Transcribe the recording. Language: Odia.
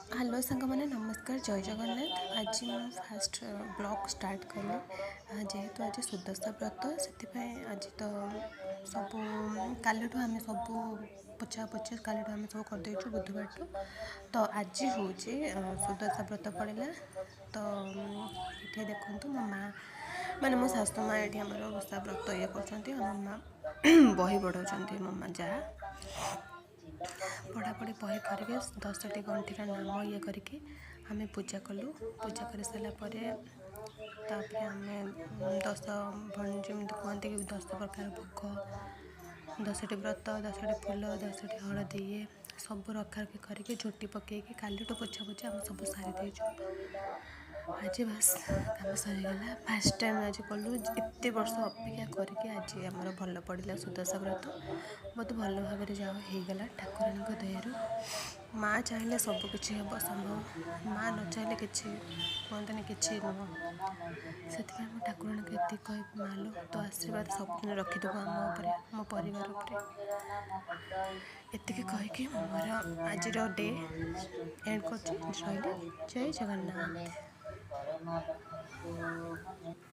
ହ୍ୟାଲୋ ସାଙ୍ଗମାନେ, ନମସ୍କାର, ଜୟ ଜଗନ୍ନାଥ। ଆଜି ମୁଁ ଫାଷ୍ଟ ବ୍ଲଗ୍ ଷ୍ଟାର୍ଟ କଲି। ଯେହେତୁ ଆଜି ସୁଦଶା ବ୍ରତ, ସେଥିପାଇଁ ଆଜି ତ ସବୁ କାଲିଠୁ ଆମେ ସବୁ ପୋଛା ପୋଛି କାଲିଠୁ ଆମେ ସବୁ କରିଦେଇଛୁ, ବୁଧବାରଠୁ। ତ ଆଜି ହେଉଛି ସୁଦଶା ବ୍ରତ ପଡ଼ିଲା। ତ ଏଠି ଦେଖନ୍ତୁ, ମୋ ମା' ମାନେ ମୋ ଶାଶୁ ମା' ଏଠି ଆମର ଓଷା ବ୍ରତ ଇଏ କରୁଛନ୍ତି। ଆମ ମା' ବହି ପଢ଼ାଉଛନ୍ତି। ମୋ ମା' ଯାହା ପଢ଼ାପଢ଼ି ବହି କରିକି 10ଟି ଗଣ୍ଠିର ନାମ ଇଏ କରିକି ଆମେ ପୂଜା କଲୁ। ପୂଜା କରିସାରିଲା ପରେ ତାପରେ ଆମେ 10 ଯେମିତି କୁହନ୍ତି କି 10 ପ୍ରକାର ଭୋଗ, 10ଟି ବ୍ରତ, 10ଟି ଫୁଲ, 10ଟି ହଳଦୀ, ଇଏ ସବୁ ରଖାରଖି କରିକି ଝୋଟି ପକାଇକି କାଲିଠୁ ପୋଛାପୋଛି ଆମେ ସବୁ ସାରି ଦେଇଛୁ। ଆଜି ବାସ୍ କାମ ସରିଗଲା। ଫାଷ୍ଟ ଟାଇମ୍ ଆଜି କଲୁ। ଏତେ ବର୍ଷ ଅପେକ୍ଷା କରିକି ଆଜି ଆମର ଭଲ ପଡ଼ିଲା ସୁଦଶା ବ୍ରତ। ବହୁତ ଭଲ ଭାବରେ ଯାହା ହେଇଗଲା ଠାକୁରାଣୀଙ୍କ ଦୟାରୁ। ମା' ଚାହିଁଲେ ସବୁ କିଛି ହେବ ସମ୍ଭବ। ମା' ନ ଚାହିଁଲେ କିଛି କୁହନ୍ତିନି କିଛି ନୁହଁ। ସେଥିପାଇଁ ମୁଁ ଠାକୁରାଣୀଙ୍କୁ ଏତିକି କହିବି, ମାଲୋ, ତୋ ଆଶୀର୍ବାଦ ସବୁଦିନ ରଖିଦେବୁ ଆମ ଉପରେ, ଆମ ପରିବାର ଉପରେ। ଏତିକି କହିକି ମୁଁ ମୋର ଆଜିର ଡେ ଏଣ୍ଡ କରୁଛି। ରହିଲି, ଜୟ ଜଗନ୍ନାଥ।